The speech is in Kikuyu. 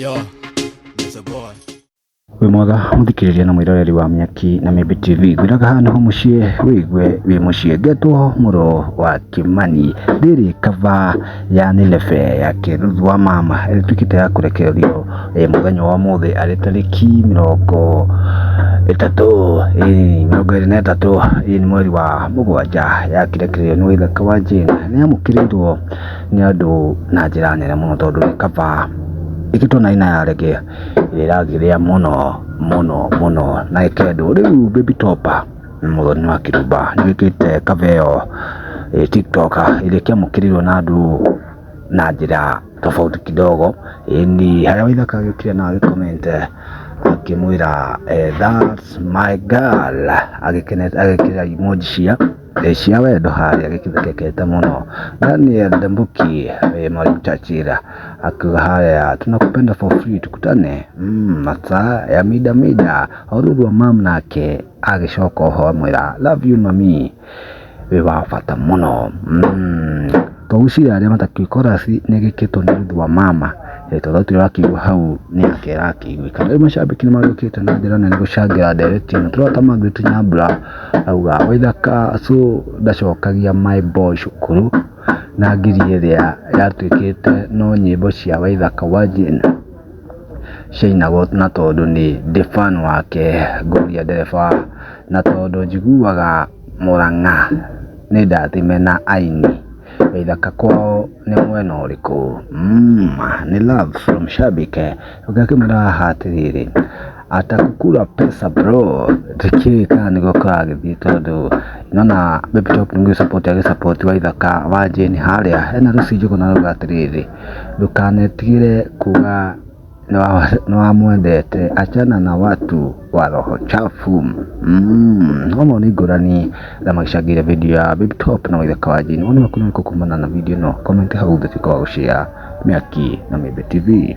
Yo, Mr. Boy. Wĩ mwega mũthikĩrĩria na mwĩroreri wa Mĩaki na Mĩmbi TV. Ngwĩraga haha nĩho mũciĩ wĩigue wĩ mũciĩ. Ngetwo mũrũ wa Kĩmani. Rĩrĩ cover ya Nineve ya Kĩruthu wa mama ĩrĩa ĩtuĩkĩte ya kũrekererio mũthenya wa ũmũthĩ arĩ tarĩki 30, 23 nĩ mweri wa 7 yakĩrekererio nĩ Waithaka wa Jane. Nĩ yamũkĩrĩirwo nĩ andũ na njĩra nene mũno tondũ nĩ cover ĩkĩtwo na aina ya reggae ĩrĩa ĩragĩrĩa mũno mũno mũno na ĩkendwo. Rĩu Baby Topper Mũthoni wa Kĩrumba nĩ wĩkĩte cover ĩyo TikTok ĩrĩa ĩkĩamũkĩrirwo na andũ na njĩra tofauti kidogo. Ĩni harĩa Waithaka agĩũkire na agĩ comment akĩmwĩra, "That's my girl", agĩkenete agĩkĩra emoji cia wendo harĩa agĩkĩthekekete mũno. Daniel Ndambuki, Mwalimu Churchill akiuga harĩa, "Tunakupenda for free, tukutane masaa ya mida mida." Ruth wa mam nake agĩcoka oho amwĩra, "Love you mami, wĩ wa bata mũno." Tũgwĩciria arĩa matakĩũĩ chorus nĩ ĩgĩkĩtwo nĩ Ruth wa mama, tondũ thauti ĩrĩa ũrakĩigua hau nĩ yake ĩrakĩiguĩka. Rĩu macambĩki nĩ magĩũkĩte na njĩra nene gũcangĩra ndereti ĩno. Tũrona ta Margaret Nyambura auga, "Waithaka so ndacokagia my boy cukuru na ngiri ĩrĩa yatuĩkĩte no nyĩmbo cia Waithaka wa Jane ciainagwo na tondũ nĩ ndĩ fan wake ngũria ndereba na tondũ njiguaga Mũrang'a nĩ ndathime na aini. Waithaka kwao nĩ mwena ũrĩkũ?" Nĩ love from shabik. Ũngĩ akĩmwĩra haha atĩrĩrĩ, "Atakukula pesa bro." Ndikĩũĩ kana nĩguo kũragĩthiĩ tondũ nona Baby Top nĩ support agĩ support Waithaka wa Jane harĩa. Hena Lucy Njũgũna arauga atĩrĩrĩ, "Ndũkanetigĩre kuga nĩwamwendete, achana na watu wa roho chafu." No maoni ngũrani arĩa magĩcangĩire video ya Baby Top na Waithaka wa Jane. Woni waku nĩ ũrĩkũ kumana na video ĩno? Comment hau thĩ, tuĩka wa gũshare. Mĩaki na Mĩmbi TV.